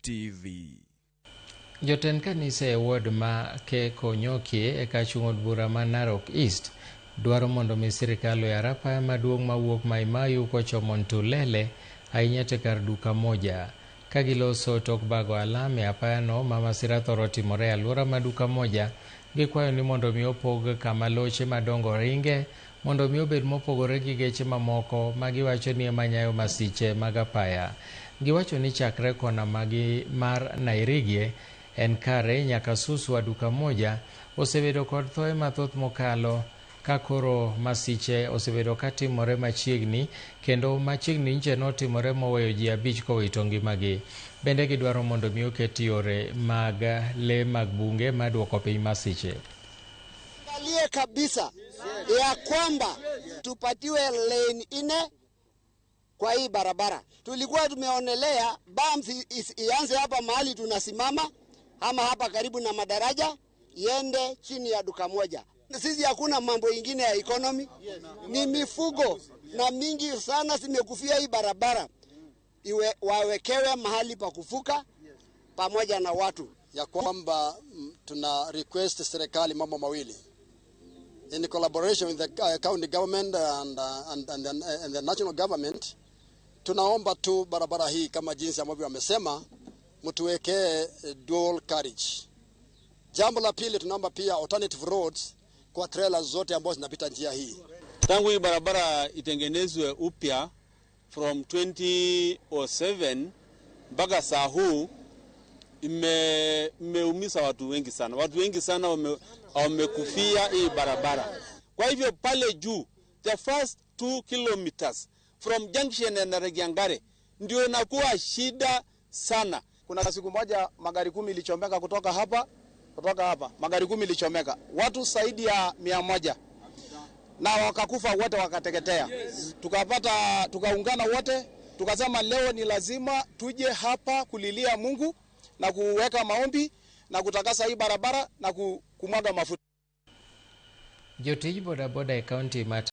TV. Jotend kanisa e ward ma Keekonyokie e kachung' od bura ma Narok East dwaro mondo mi sirikal oyar apaya maduong' mawuok Mai Mahiu kochomo Ntulele ahinya to kar duka moja. Ka giloso tok bago alam e apayano ma masira thoro timore e alwora ma duka moja, gikwayo ni mondo mi opog kama loche madongo ringe mondo mi obed mopogore gi geche mamoko ma giwacho ni ema nyayo masiche mag apaya. Giwacho ni chakre kona magi mar Nairigie en kare nyaka Suswa duka moja osebedo kod thoe mathoth mokalo ka koro masiche osebedo katimore machiegni kendo machiegni nche notimore moweyo ji 5 kowito ngimagi. Bende gidwaro mondo mi oket yore mag le mag bunge maduoko piny masiche. Angalie kabisa ya kwamba tupatiwe lane 4 kwa hii barabara. Tulikuwa tumeonelea bumps ianze hapa mahali tunasimama ama hapa karibu na madaraja iende chini ya duka moja. Sisi hakuna mambo ingine ya economy, ni mifugo na mingi sana zimekufia hii barabara. Iwe wawekewe mahali pa kufuka pamoja na watu. Ya kwamba tuna request serikali mambo mawili. In collaboration with the county government and the national government, tunaomba tu barabara hii kama jinsi ambavyo wamesema mtuwekee dual carriage. Jambo la pili, tunaomba pia alternative roads kwa trailers zote ambazo zinapita njia hii. Tangu hii barabara itengenezwe upya from 2007 mpaka saa huu imeumiza watu wengi sana. Watu wengi sana wamekufia hii barabara. Kwa hivyo pale juu, the first 2 kilometers from junction ya Naregiangare ndio inakuwa shida sana. Kuna siku moja magari 10 ilichomeka kutoka hapa. Magari 10 ilichomeka. Watu zaidi ya 100. Na wakakufa wote wakateketea. Tukaungana wote, tukasema leo ni lazima tuje hapa kulilia Mungu na kuweka maombi na kutakasa hii barabara na kumwaga mafuta. Jotij bodaboda e county ma